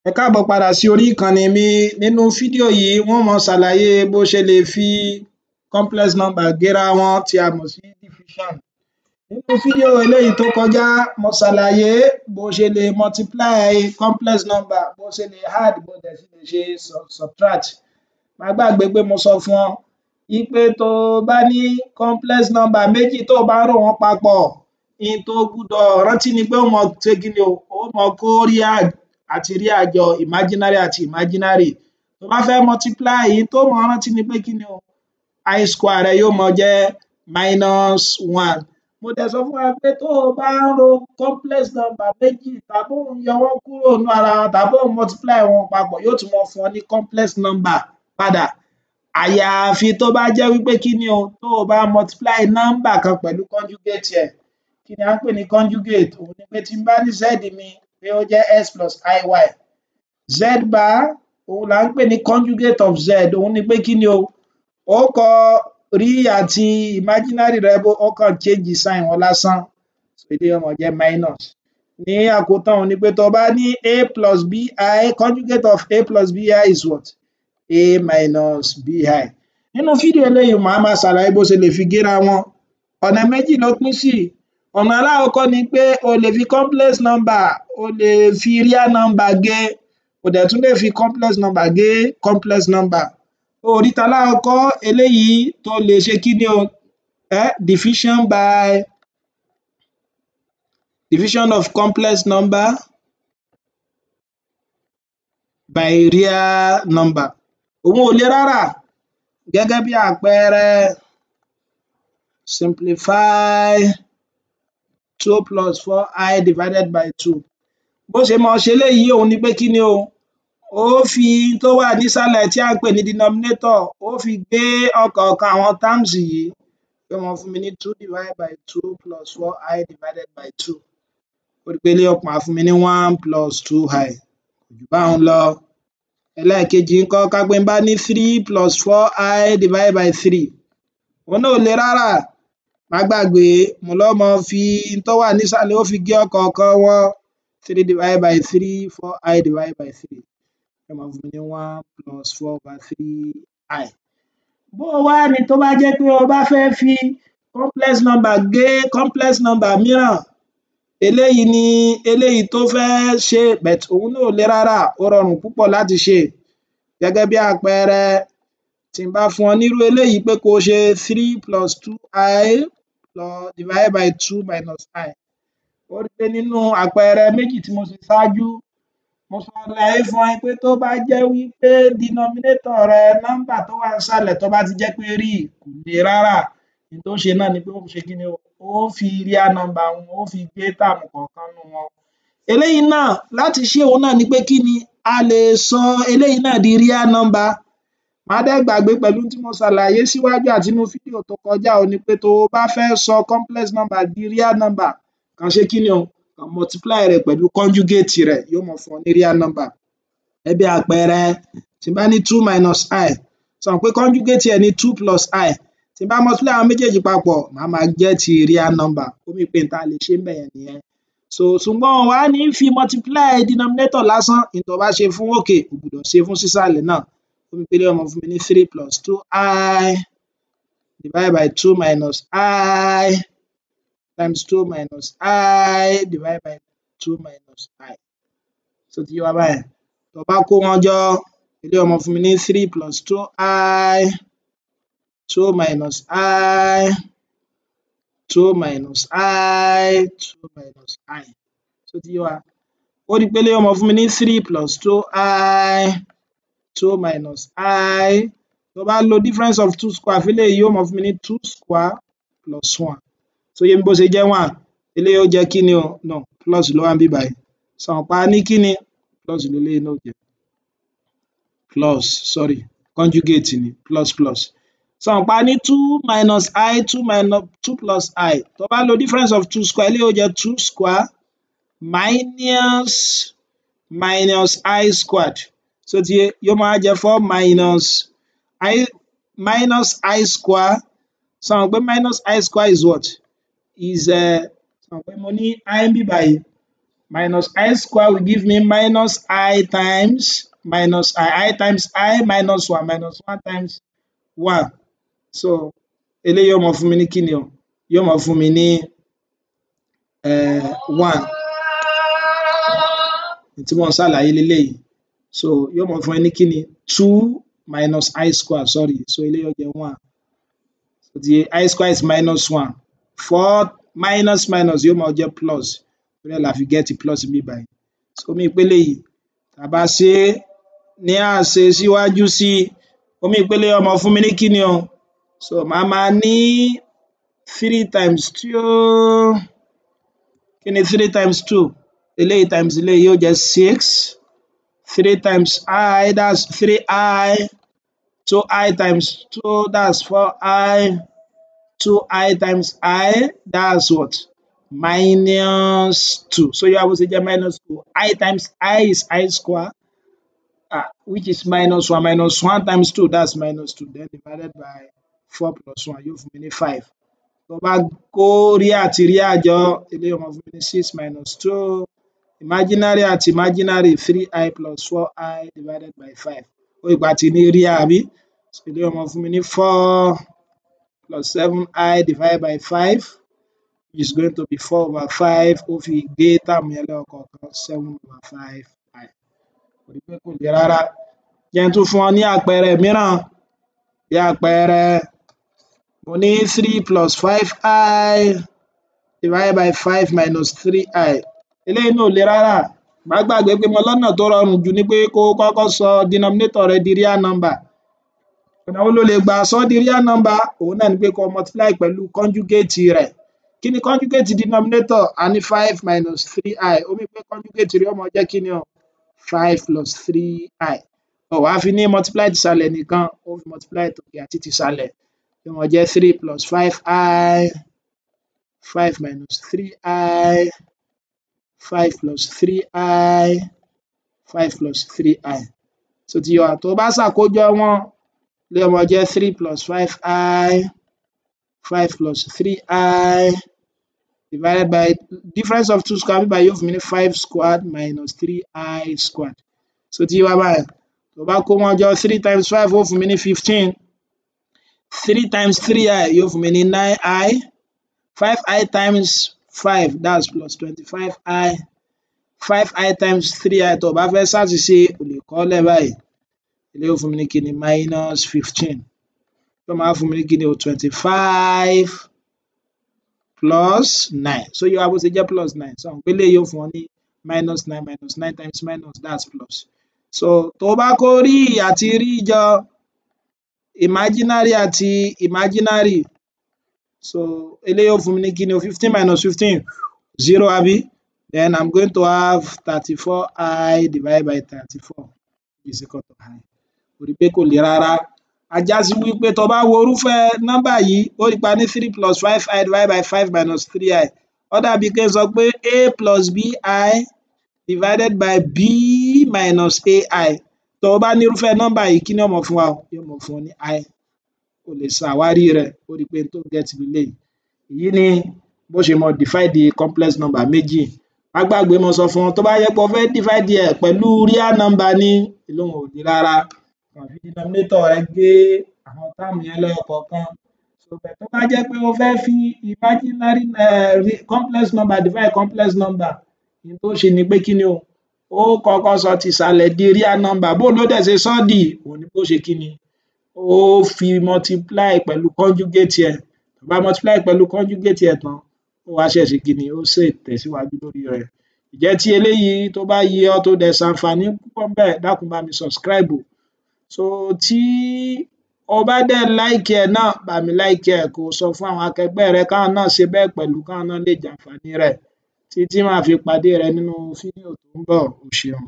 Ẹ káàbọ̀ padà sí orí ìkànnì mi. Nínú fídíò yìí, n ó máa ṣàlàyé bó ṣe lè fi complex number géra wọn tí a mọ̀ sí division. Nínú fídíò eléyìí tó kọjá, mo ṣàlàyé bó ṣe lè multiply complex number, bó ṣe lè add, bó dẹ̀ ṣe lè ṣe subtract. Má gbàgbé pé mo sọ fún ọ wípé tó bá ní complex number méjì, tó bá ń rò wọ́n papọ̀, n tó gbúdọ̀ rántí ni pé ó máa ṣe kíni o? Ó máa kó real àti real jọ, imaginary àti imaginary. Tó bá fẹ́ multiply, n tó máa rántí ni pé kíni o? I square rẹ yóò máa jẹ́ minus one. Mo dẹ̀ sọ fún wa pé tó o bá ń ro complex number méjì, tàbí ò ń yọ wọ́n kúrò nínú ara wọn, tàbí ò ń multiply wọn papọ̀, yóò tún máa fún ọ ní complex number padà, àyàfi tó bá jẹ́ wípé kíni o? Tó o bá multiply number kan pẹ̀lú conjugate ẹ̀. Kí ni à ń pè ní conjugate? Òhun ni pé tí n bá ní z mi pé ó jẹ́ x plus iy, z bar òhun là ń pè ní conjugate of z. Òhun ni pé kíni o? Ó kọ real àti imaginary rẹ, ó kàn change sign wọn lásán. Eléyìí ó máa jẹ́ minus. Ní àkótán, òhun ni pé tó bá ní a plus bi, conjugate of a plus bi is what? A minus bi. Nínú fídíò eléyìí, màá máa ṣàlàyé bó ṣe lè fi géra wọn. Ọ̀nà méjì ló pín sí. Ọ̀nà alákọ̀ọ́kọ́ ni pé o lè fi complex number, o lè fi real number gé, o dẹ̀ tún lè fi complex number gé complex number. O rí talákọ̀ọ́kọ́ eléyìí tó lè ṣe kíni o? Division by division of complex number by real number, òun ò le rárá. Gẹ́gẹ́ bí àpẹẹrẹ, simplify two plus four i divided by two. Bó ṣe máa ṣe eléyìí, òun ni pé kíni o? Ó fi tó wà nísàlẹ̀ tí à ń pè ní denominator, ó fi gé ọ̀kọ̀ọ̀kan àwọn terms yìí. Yóò máa fún mi ní two divided by two plus four i divided by two. Ó rí pé eléyìí ó máa fún mi ní one plus two i. Kò jù báhun lọ. Ẹlẹ́ẹ̀kejì ńkọ́? Ká pé n bá ní three plus four i divided by three, òun náà ò le rárá. Má gbàgbé, mo lọ́ máa fi n tó wà nísàlẹ̀, ó fi gé ọ̀kọ̀ọ̀kan wọn. Three divided by three, four i divided by three, yóò máa fún mi ní one plus four over three i. Bó o wá ní tó bá jẹ́ pé o bá fẹ́ fi complex number gé complex number mìíràn, eléyìí ni eléyìí tó fẹ́ ṣe, but òun náà ò le rárá, ó rọrùn púpọ̀ láti ṣe. Gẹ́gẹ́ bí àpẹẹrẹ, tí n bá fún ọ nírú eléyìí pé kó o ṣe three plus two i divided by two minus i, ó rí pé nínú àpẹẹrẹ méjì tí mo ṣe ṣáájú, mo ṣàlàyé fún ẹ pé tó bá jẹ́ wípé denominator rẹ, nọ́mbà tó wà nísàlẹ̀, tó bá ti jẹ́ pé real, kò le rárá. N tó ṣe náà ni pé ó ṣe kíni o? Ó fi real number un, ó fi gé term kọ̀ọ̀kan nínú wọn. Eléyìí náà, láti ṣé, òun náà ni pé kíni? A lè sọ eléyìí náà di real number. Má dẹ̀ gbàgbé pẹ̀lú tí mo ṣàlàyé síwájú àti nínú fídíò tó kọjá, òun ni pé tó o bá fẹ́ sọ complex number di real number, kàn ṣe kíni o? Kàn multiply rẹ̀ pẹ̀lú conjugate rẹ̀, yóò máa fún ọ ní real number. Gẹ́gẹ́ bí àpẹẹrẹ, tí n bá ní two minus i, ṣo mọ̀ pé conjugate ẹ̀ ní two plus i? Tí n bá multiply àwọn méjèèjì papọ̀, màá máa get real number. Ó mean pé n tá lè ṣe ńbẹ̀ yẹn nìyẹn. So ṣùgbọ́n o wá ní fi multiply denominator lásán. N tó bá ṣe fún òkè, o gbọ́dọ̀ ṣe fún sísàlẹ̀ náà. Ó mean pé eléyìí ó máa fún mi ní three plus two i divided by two minus i times two minus i divided by two minus i. Ṣó ti yé wa báyẹn? Tó bá kó wọn jọ, eléyìí ó máa fún mi ní three plus two i, two minus i, two minus i, two minus i. Ṣó ti yé wa? Ó rí pé eléyìí ó máa fún mi ní three plus two i, two minus i. Tó bá lo difference of two square fún eléyìí, yóò máa fún mi ní two square plus one. Ṣó yé mi bó ṣe jẹ́ one? Eléyìí ó jẹ́ kíni o? No, plus ló wà níbí báyìí. Ṣo mọ̀ pé a ní kíni? Plus leléyìí náà ó jẹ́ plus, sorry, conjugate ni, plus plus. Ṣo mọ̀ pé a ní two minus i, two minus two plus i? Tó bá lo difference of two square, eléyìí ó jẹ́ two square minus minus i squared. Ṣó ti yé? Yóò máa jẹ́ four minus i minus i square. Ṣo mọ̀ pé minus i square is what? Is ṣo mọ̀ pé mo ní i níbí báyìí? Minus I square will give me minus I times minus I times I minus one, minus one times one. So eléyìí yóò máa fún mi ní kíni o? Yóò máa fún mi ní one. Tí mò ń ṣàlàyé leléyìí. So yóò máa fún ẹ ní kíni? Two minus I square, sorry. So eléyìí yóò jẹ́ one. So ti I square is minus one. Four minus minus yóò máa jẹ́ plus, torí ẹ̀ la fi get plus níbí báyìí. So ó mean pé eléyìí, tá bá ṣe é ní àṣe síwájú sí i, ó mean pé eléyìí yóò máa fún mi ní kíni o? So màá máa ní three times two. Kí ni three times two? Eléyìí times eléyìí yóò jẹ́ six. Three times I, that's three I. Two I times two, that's four I. Two I times I, that's what? Minus two. So yóò wá bó ṣe jẹ́ minus two. I times I is I square, which is minus one. Minus one times two, that's minus two, then divided by four plus one yóò fún mi ní five. Tó bá kó real àti real jọ, eléyìí yóò máa fún mi ní six minus two, imaginary àti imaginary, three i plus four i divided by five. Ó rí pé a ti ní real, àbí? So eléyìí yóò máa fún mi ní four plus seven i divided by five is going to be four over five. Ó fi gé term yẹn lẹ́yọ kọ̀ọ̀kan, seven over five i. Ó rí pé kò le rárá. Jẹ́ n tún fún ọ ní àpẹẹrẹ mìíràn. Bí àpẹẹrẹ, mo ní three plus five i divided by five minus three i. Eléyìí náà ò le rárá. Má gbàgbé pé mo lọ́nà tó rọrùn jù ni pé kó o kọ́kọ́ sọ denominator rẹ di real number. Ọ̀nà wo lo lè gbà sọ́ di real number? Òun náà ni pé kó o multiply pẹ̀lú conjugate rẹ̀. Kí ni conjugate denominator? A ní five minus three i. Ó mean pé conjugate rẹ̀ ó máa jẹ́ kí ni o? Five plus three i. O wá fi ní multiply tìsàlẹ̀ nìkan, ó fi multiply tòkè àti tìsàlẹ̀. Yóò máa jẹ́ three plus five i, five minus three i, five plus three i, five plus three i. Ṣó ti yé wa? Tó bá ṣàkójọ wọn, yóò máa jẹ́ three plus five i, five plus three i divided by difference of two square níbí báyìí yóò fún mi ní five squared minus three i squared. Ṣó ti yé wa báyẹn? Tó bá kó wọn jọ, three times five ó fún mi ní 15. Three times three i yóò fún mi ní nine i. Five i times five, that's plus 25 i. Five i times three i, tó o bá fẹ́ ṣàṣìṣe, o lè kọ ọ́ lẹ̀ báyìí. Eléyìí yóò fún mi ní kíni? Minus 15. Yóò máa fún mi ní kíni o? 25 plus nine. Ṣó yé wa bó ṣe jẹ́ plus nine? Ṣó mọ̀ pé eléyìí yóò fún ọ ní minus nine. Minus nine times minus, that's plus. So tó bá kó real àti real jọ, imaginary àti imaginary, so eléyìí yóò fún mi ní kíni o? 15 minus 15, zero, àbí? Then I'm going to have 34 i divided by 34 is equal to i. Ó rí pé kò le rárá. Á já sí wípé tó bá wo irúfẹ́ nọ́mbà yìí, ó rí pé a ní three plus five i divided by five minus three i. Ó dàbí kí n sọ pé a plus bi divided by b minus ai. Tó o bá ní irúfẹ́ nọ́mbà yìí, kí ni ó máa fún wa? Yóò máa fún ọ ní i. O lè ṣàwárí rẹ̀, ó rí pé n tó get leléyìí. Èyí ni bó ṣe máa divide complex number méjì. Má gbàgbé, mo sọ fún ọ, tó bá jẹ́ pé o fẹ́ divide ẹ̀ pẹ̀lú real number ni, eléyìí ò le rárá. Kàn fi denominator rẹ gé àwọn term yẹn lẹ́yọ kọ̀ọ̀kan. So tó bá jẹ́ pé o fẹ́ fi imaginary complex number divide complex number, n tó ṣe ni pé kí ni o? Ó kọ́kọ́ sọ tìsàlẹ̀ di real number. Bó ló dẹ̀ ṣe sọ́ dì? Òun ni pé ó ṣe kí ni? Ó fi multiply pẹ̀lú conjugate ẹ̀. Tó bá multiply pẹ̀lú conjugate ẹ̀ tán, ó wá ṣẹ̀ ṣe kí ni? Ó ṣe tẹ̀síwájú lórí rẹ̀. Ǹjẹ́ tí eléyìí tó bá yé ọ, tó dẹ̀ ṣàǹfààní púpọ̀ ńbẹ̀, dákun, bá mi subscribe. So tí o bá dẹ̀ like ẹ̀ náà, bá mi like ẹ̀, kó o sọ fún àwọn akẹgbẹ́ rẹ káwọn náà ṣe bẹ́ẹ̀ pẹ̀lú, káwọn náà lè jàǹfààní rẹ̀. Títí màá fi pàdé rẹ nínú fídíò tó ń bọ̀, o ṣeun.